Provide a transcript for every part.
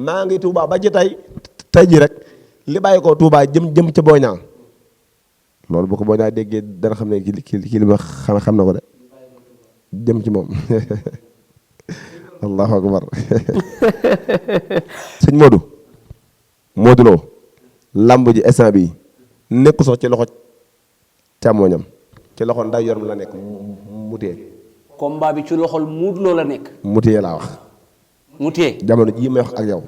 maa ngi Touba ba ci tey ji rek li bàyyi ko Touba jëm ca Boy Niang loolu bu ko Boy Niang déggee dana xam ne ki li ma xam na ko de jëm ci moom allahu akbar sëñ Modou Lo lamb ji instant bi nekku sax ci loxo càmmoñam ci loxo nday yor la nekk mu téye combat bi ci loxol Modou Lo la nekk mu téye laa wax mu téye jamono jii may wax ak yow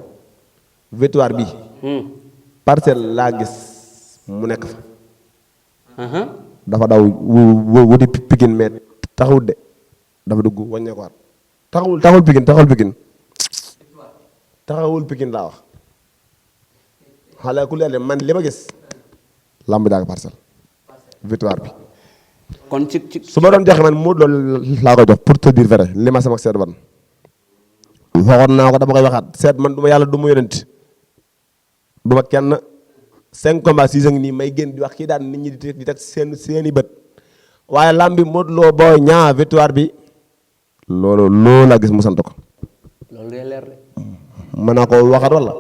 victoire bi parcelle laa gis mu nekk fa dafa daw wuti Pikine mais taxawut de dafa dugg wàññeekuwaat taxawul Pikine laa wax xale ku leer man li ma gis lamb jàng parcelle victoire bi kon ci su ma doon joxe man Modou Lo laa ko jox pour te dire vrai li ma sama seet ban waxoon naa ko dama koy waxaat seet man du ma yàlla du ma yonent du ma kenn 5 combats 6 ngi nii may génn di wax kii daan nit ñi di teg seeni bët waaye lamb bi Modou Lo Boy Niang victoire bi loolu laa gis mu sant ko. loolu day leer de. mën naa ko waxaat wala.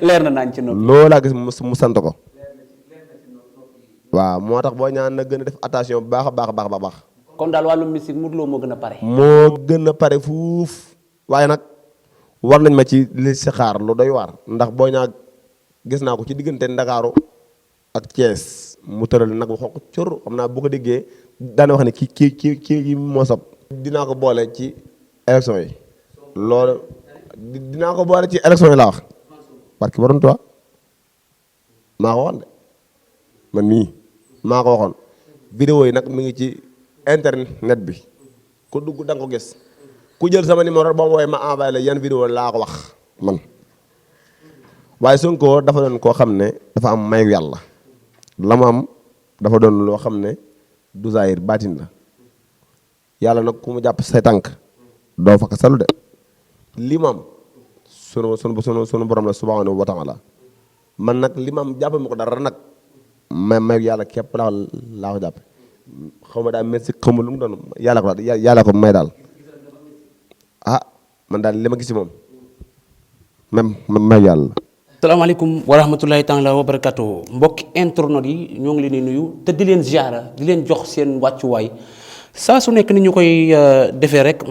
leer na naan ci noonu. loolu laa gis mu sant ko. waaw moo tax Boy Niang na gën a def attention bu baax a baax. kon daal wàllu mystique Modou Lo moo gën a pare. moo gën a pare fuuf waaye nag war nañ ma ci li si xaar lu doy waar ndax Boy Niang gis naa ko ci diggante Ndakaaru ak Thiès mu tëral nag waxoo ko cër xam naa bu ko déggee daana wax ne kii moo sab dinaa ko boole ci élection yi loolu dinaa ko boole ci élection yi laa wax parce que waroon toi maa ko waxoon de man mii maa ko waxoon vidéo yi nag mi ngi ci internet bi ku dugg da nga ko gis ku jël sama numéro ba mu woowee ma envoyé la yan vidéo laa ko wax man waaye Sonko dafa doon koo xam ne dafa am mayu yàlla la mu am dafa doon loo xam ne du zahir baatin la yàlla nag ku mu jàpp say tànk doo fa ko salu de li mu am sunu borom la subhanahu wa taala man nag li ma am jàppe ma ko dara nag mayu yàlla képp laa ko jàppe xaw ma daal merci xaw ma lu mu doon yàlla ko may daal man daal li ma gis ci moom même mayu yàlla la. salaamaaleykum wa rahmatulahi taala wa barakatuh mbokki internet yi ñoo ngi leen di nuyu te di leen ziara di leen jox seen wàccuwaay saa su nekk ni ñu koy defee rek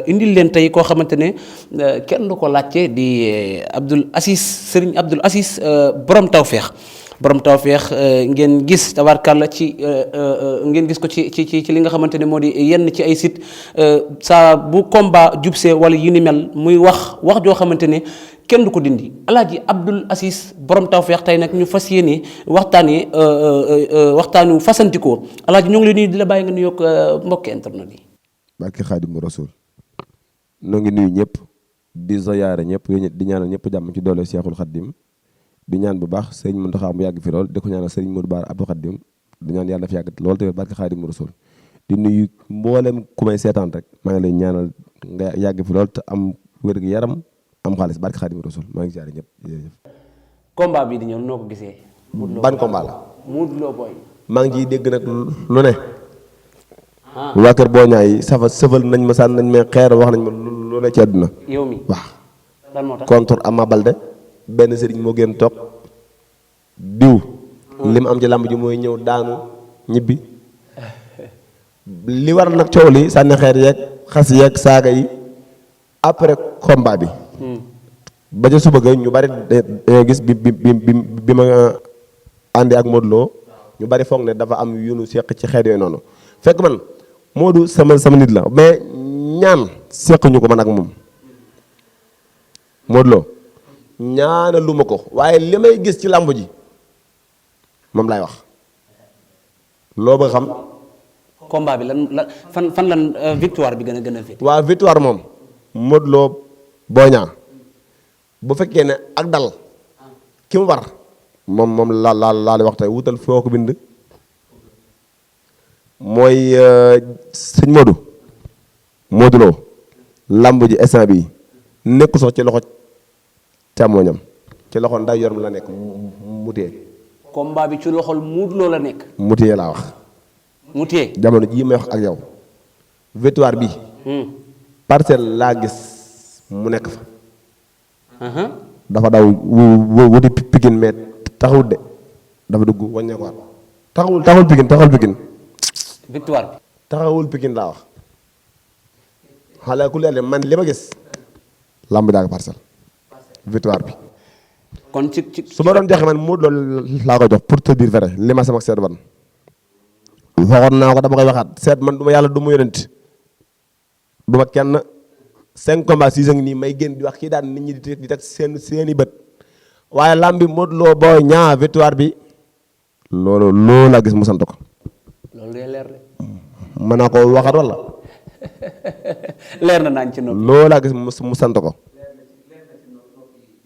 indil leen tey koo xamante ne kenn du ko laajte di Serigne Abdoul Aziz borom tawfeex ngeen gis tabarkàlla ci ngeen gis ko ci li nga xamante ne moo di yenn ci ay site saa bu combat jubsee wala yi ni mel muy wax joo xamante ne kenn du ko dindi Alaaji Abdoul Aziz borom tawfeex tey nag ñu fas yéene waxtaanu fasantikoo Alaaji ñoo ngi lay nuyu di la bàyyi nga nuyoog mbokki internet yi. barke Xaadimu Rasuul noo ngi nuyu ñëpp di ziyaare ñëpp di ñaanal ñëpp jàmm ci doole Seexul Xaadim di ñaan bu baax sëriñ Mountakha mu yàgg fi lool di ko ñaanal sëriñ Modou Bara Abdou Khadim di ñaan yàlla na fi yàgg lool tamit barke Xaadimu Rasuul di nuyu mboolem ku may seetaan rek maa ngi lay ñaanal nga yàgg fi lool te am wér gu yaram am xaalis barke Xaadimu Rasuul maa ngi ziare ñëpp jërëjëf. combat bi di ñëw noo ko gisee. ban combat la. Modou Lo Boy. maa ngi ciy dégg nag lu ne. waa kër Boy Niang yi sëfal nañ ma sànn nañ ma xeer wax nañ ma lu ne ci àdduna. yow mi waaw. lan moo tax contre Ama Baldé benn sëriñ moo gën toog diw. li mu am ci làmb ji mooy ñëw daanu ñibbi. li war nag coow li sànni xeer yeeg xas yeeg saaga yi après combat bi. ba ca suba ga ñu bari dañoo gis bi ma àndee ak Modou Lo ñu bari foog ne dafa am yu nu seq ci xeet yooyu noonu fekk man Modou sama nit la mais ñaan seq ñu ko man ak moom Modou Lo ñaana lu ma ko waaye li may gis ci làmb ji moom laay wax loo ba xam. combat bi lan fan lan victoire bi gën a fi. waa victoire moom Modou Lo Boy Niang bu fekkee ne ak dal ki mu war moom laa wax tey wutal foo ko bind mooy sëñ Modou Lo lamb ji instant bi nekku sax ci loxo càmmoñam ci loxo nday yor la nekk mu téye combat bi ci loxol Modou Lo la nekk mu téye laa wax mu téye jamono jii may wax ak yow victoire bi parcelle laa gis mu nekk fa dafa daw wuti Pikine mais taxawut de dafa dugg wàññeekuwaat taxawul Pikine victoire bi. taxawul Pikine laa wax xale ku leer man li ma gis lamb jaa ngi Parcelles victoire bi. kon ci su ma doon joxe man Modou Lo laa ko jox pour te dire vrai li ma sama seet ban waxoon naa ko dama koy waxaat seet man du ma yàlla du ma yonent du ma kenn 5 combats 6 ngi nii may génn di wax kii daan nit ñi di teg seeni bët waaye lamb bi Modou Lo Boy Niang victoire bi loolu laa gis mu sant ko. loolu day leer de. mën naa ko waxaat wala. leer na naan ci noonu. loolu laa gis mu sant ko.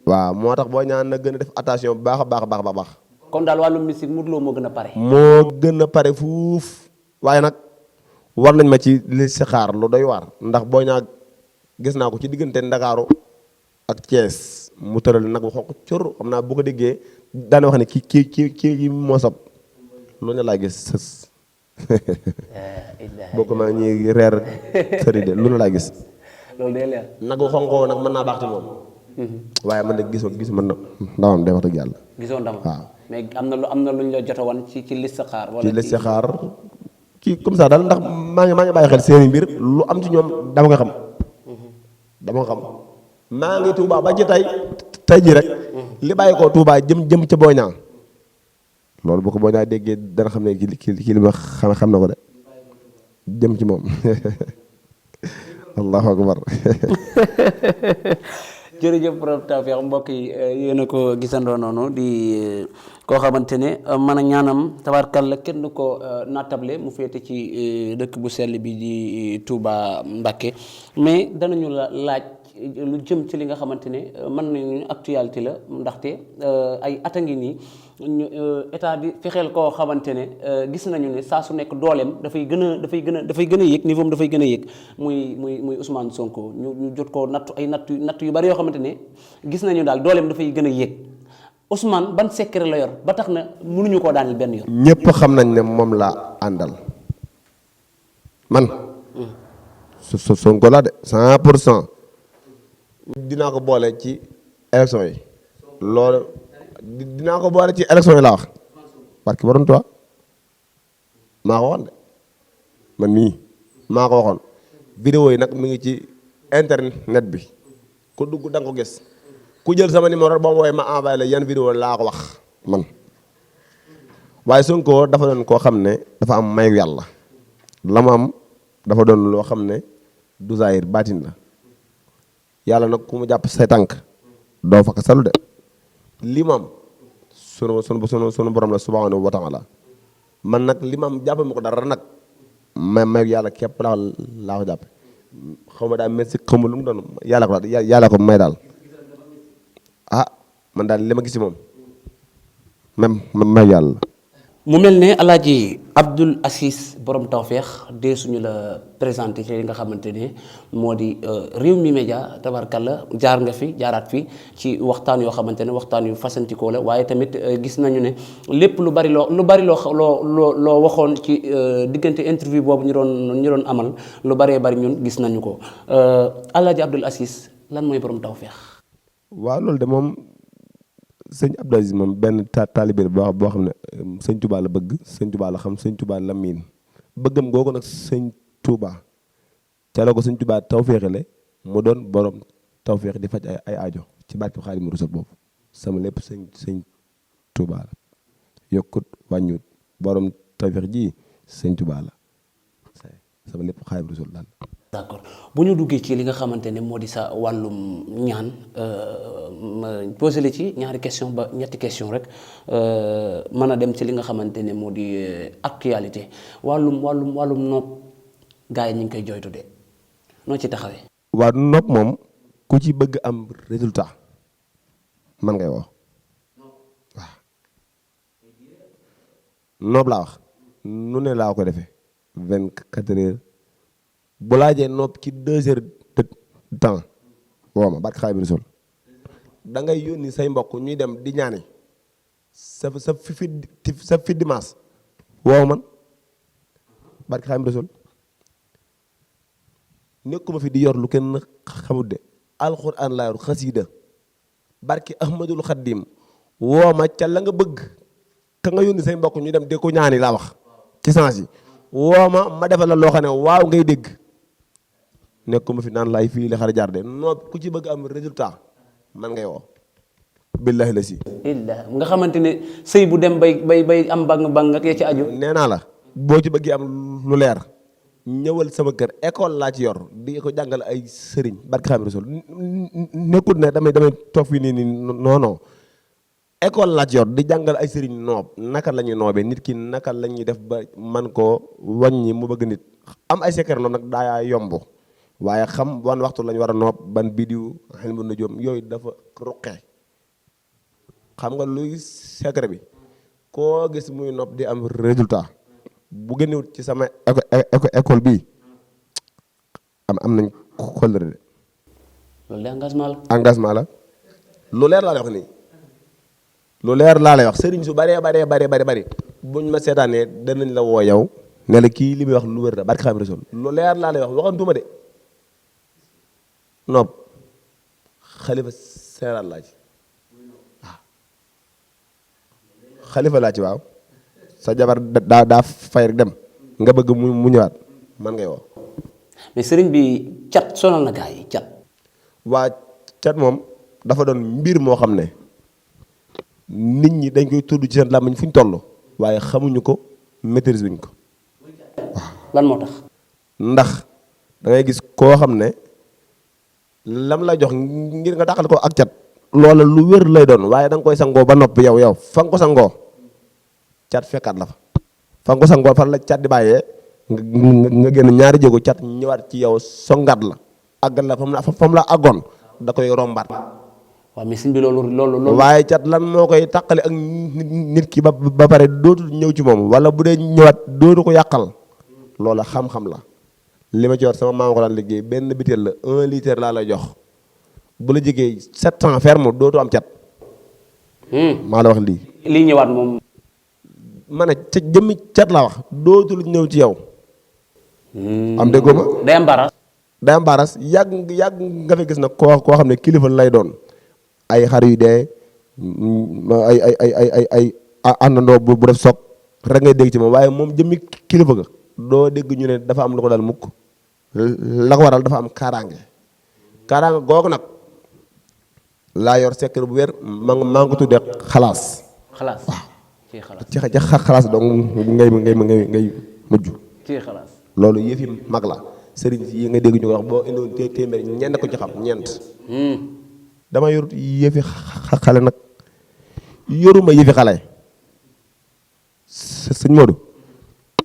waaw moo tax Boy Niang na gën a def attention bu baax a baax. kon daal wàllum mystique Modou Lo moo gën a pare. moo gën a pare fuuf waaye nag war nañ ma ci li si xaar lu doy waar ndax Boy Niang gis naa ko ci diggante Ndakaaru ak Thiès mu tëral nag waxoo ko cor xam naa bu ko déggee daana wax ne kii moo sab lu ne laa gis sës boo ko maa ñuy reer sëri de lu ne laa gis loolu day leer. nag waxoon nag mën naa baax ci moom waaye man de gis mën na ndamam day wax dëgg yàlla. gisoo ndamam waaw mais am na lu ñu la jot a wan ci listixaar. wala ci listixaar ci comme ça daal ndax maa ngi bàyyi xel seeni mbir lu am ci ñoom dama nga xam. maa ngi Touba ba ci tey ji rek. li bàyyi ko Touba jëm ca Boy Niang loolu bu ko Boy Niang déggee dana xam ne kii li ma xam na ko de jëm ci moom allahu akbar. jërëjëf borom Tawfekh mbokk yi yéen a ko gisandoo noonu di koo xamante ne mën a ñaanam tabarkalla kenn du ko nattable mu féete ci dëkk bu sell bi di Touba Mbacké mais danañu la laaj lu jëm ci li nga xamante ne mën nañu actualité la ndaxte ay at a ngi nii ñu état bi fexeel koo xamante ne gis nañu ne saa su nekk dooleem dafay gën a yéeg niveau am dafay gën a yéeg muy Ousmane Sonko ñu jot koo natt yu bari yoo xamante ne gis nañu daal dooleem dafay gën a yéeg Ousmane ban secret la yor ba tax na mënuñu koo daaneel benn yoon. ñëpp xam nañ ne moom laa àndal man. Sonko la de 100%. dinaa ko boole ci élection yi loolu dinaa ko boole ci élection yi laa wax parce que waroon toi maa ko waxoon de man mii maa ko waxoon vidéo yi nag mi ngi ci internet bi ku dugg da nga ko gis ku jël sama numéro ba mu woowee ma envoyé la yan vidéo laa ko wax man waaye Sonko dafa doon koo xam ne dafa am mayu yàlla la mu am dafa doon loo xam ne du zahir baatin la yàlla nag ku mu jàpp say tànk doo fa ko salu de li ma am sunu borom la subhanahu wa taala man nag li ma am jàppe ma ko dara nag may yàlla képp laa ko jàppe xaw ma daal merci xaw ma lu mu doon yàlla ko may daal ah man daal li ma gis ci moom même may yàlla. mu mel ne Alaaji Abdoul Aziz borom Tawfekh dee suñu la présenté ci li nga xamante ne moo di Rewmi Média tabarkalla jaar nga fi jaaraat fi ci waxtaan yoo xamante ne waxtaan yu fasantikoo la waaye tamit gis nañu ne lépp lu bari loo waxoon ci diggante interview boobu ñu doon amal lu baree bari ñun gis nañu ko Alaaji Abdoul Aziz lan mooy borom Tawfekh. waaw loolu de moom. sëñ Abdou Aziz moom benn taalibe boo xam ne sëñ Touba la bëgg sëñ Touba la xam sëñ Touba la miin bëggam googu nag sëñ Touba ca la ko sëñ Touba tawféexale mu doon borom tawféex di faj ay aajo ci barke Xaadimu Rasuul boobu sama lépp sëñ Touba la yokkut wàññut borom tawféex ji sëñ Touba la sama lépp Xaadimu Rasuul daal. d'accord bu ñu duggee ci li nga xamante ne moo di sa wàllum ñaan ma posé la ci ñaari question ba ñetti question rek mën a dem ci li nga xamante ne moo di actualité wàllum nopp gars yi ñu ngi koy jooytu de noo ci taxawee. waaw nopp moom ku ci bëgg am résultat man ngay wax waaw nopp laa wax nu ne laa ko defee 24 heures. bu laajee nopp ci 2 heures de temps woo ma barke Xaadimu Rasuul da ngay yónni say mbokk ñuy dem di ñaani sa fi dimanche woo man barke Xaadimu Rasuul nekkuma fi di yor lu kenn xamut de alxuraan laa yor xasiida barki Ahmadul Xaddim woo ma ca la nga bëgg ka nga yónni say mbokk ñu dem di ko ñaani laa wax ci sens yi woo ma defal la loo xam ne waaw ngay dégg nekkuma fi naan laay fii li xar jaar de noo ku ci bëgg am résultat man ngay woo billahi la si illa nga xamante ne sëy bu dem bay am bang nga ci aju. nee naa la boo ci bëggee am lu leer ñëwal sama kër école laa ci yor di ko jàngal ay sëriñ barki xam rasul nekkul ne damay toog fii nii non école laa ci yor di jàngal ay sëriñ noob naka la ñuy noobee nit ki naka la ñuy def ba man koo wàññi mu bëgg nit am ay secret loolu nag daa yomb waaye xam wan waxtu lañ war a noob ban bidiw xel bu na joom yooyu dafa ruqee xam nga luy secret bi koo gis muy nopp di am résultat bu génnewut ci sama école bii am nañ kóllëre de loolu de engagement la. engagement la lu leer laa lay wax nii lu leer laa lay wax sëriñ su bari buñ ma seetaanee danañ la woo yow ne la kii li muy wax lu wér la barki xam rasul lu leer laa lay wax waxantuma de nopp xalifa seeraat laa ci waaw xalifa laa ci waaw sa jabar daa fay rek dem nga bëgg mu ñëwaat man ngay woo mais sëriñ bi cat sonal na gaa yi cat. waa cat moom dafa doon mbir moo xam ne nit ñi dañ koy tudd ci seen làmmiñ fu ñu toll waaye xamuñu ko maîtrise wuñ ko waaw. lan moo tax. ndax da ngay gis koo xam ne lam la jox ngir nga taxal ko ak cat loola lu wér lay doon waaye da nga koy sangoo ba noppi yow fa nga ko sangoo cat fekkaat la fa nga ko sangoo fan la cat di bàyyee nga génn ñaari jéego cat ñëwaat ci yow songaat la àggal la fa mu la àggoon da koy rombaat. waaw mais sëñ bi loolu. waaye cat lan moo koy tàqale ak nit ki ba pare dootul ñëw ci moom wala bu dee ñëwaat dootu ko yàqal loola xam-xam la li ma ci yor sama maam ko daan liggéey benn bitéel la 1 litre laa lay jox bu la jegee 700 ferme dootu am cat. maa la wax lii. lii ñëwaat moom. ma ne ca jëmmi cat laa wax dootul ñëw ci yow. am déggoo ma. day am baras. day am baras yàgg nga fi gis nag koo xam ne kilifa lay doon. ay xar yu dee ay àndandoo bu def soog rek ngay dégg ci moom waaye moom jëmmi kilifa ga doo dégg ñu ne dafa am lu ko dal mukk la ko waral dafa am kaaraange googu nag laa yor secret bu wér maa ngi ko tuddee xalaas. xalaas waaw ci xalaas. ci xalaas donc ngay mujj. ci xalaas. loolu yëfi mag la sëriñ yi nga dégg ñu ko wax boo indoon téeméer ñeent ko ci xam ñeent. dama yorut yëfi xale nag yoruma yëfi xale sëñ Modou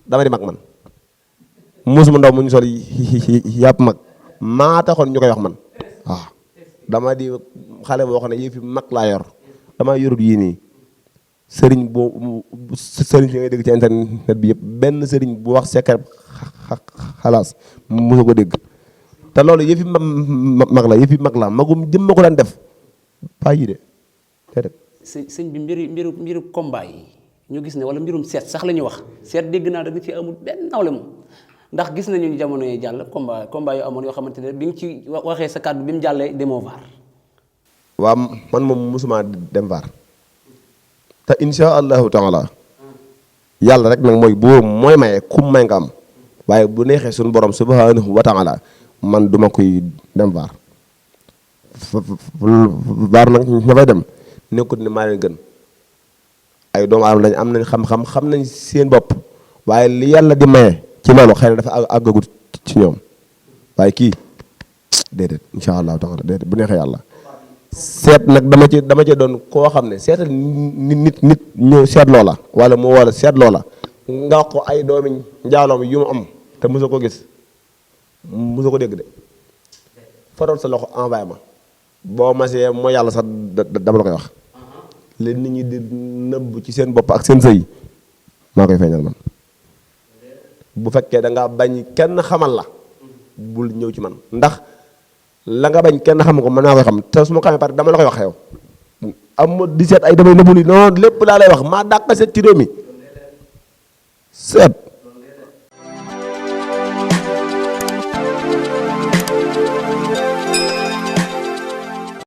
dama di mag man musuma ndaw mu ñu sol yàpp mag maa taxoon ñu koy wax man waaw dama di xale boo xam ne yëfi mag laa yor dama yorut yii nii sëriñ sëriñ fi ngay dégg ci internet bi yëpp benn sëriñ bu wax secret xalaas musu ko dégg te loolu yëfi mag la yëfi mag la magum jëm ma ko daan def pas yi de déedéet. sëñ bi mbiru combat yi ñu gis ne wala mbirum seet sax la ñuy wax seet dégg naa da nga ci amul benn nawle moom ndax gis nañu jamono yi jàll combat yu amoon yoo xamante ne bi nga ci waxee sa kàddu bi mu jàllee demoo vaar. waaw man moom mosuma dem vaar te insha allahu taala yàlla rek nag mooy maye kum may nga am waaye bu neexee suñu borom subhanahu wa taala man duma koy dem vaar vaar nag ña fay dem nekkut ne maa leen gën ay doomu aadama lañ am nañ xam-xam xam nañ seen bopp waaye li yàlla di maye ci loolu xëy na dafa àggagut ci ñoom waaye kii déedéet insha allahu taala déedéet bu neexee yàlla seet nag dama ci doon koo xam ne seetal nit ñëw seet loola wala mu wala seet loola nga wax ko ay doomi njaaloom yu mu am te mosoo ko gis mosoo ko dégg de farool sa loxo envoyé ma boo masee mooy yàlla sax dama la koy wax leen nit ñi di nëbb ci seen bopp ak seen sëy maa koy feeñal man bu fekkee da nga bañ kenn xamal la bul ñëw ci man ndax la nga bañ kenn xam ko mën naa koy xam te su ma xamee pare dama la koy wax yow am di seet ay damay nëbbu li non lépp laa lay wax maa dàq seet ci réew mi seet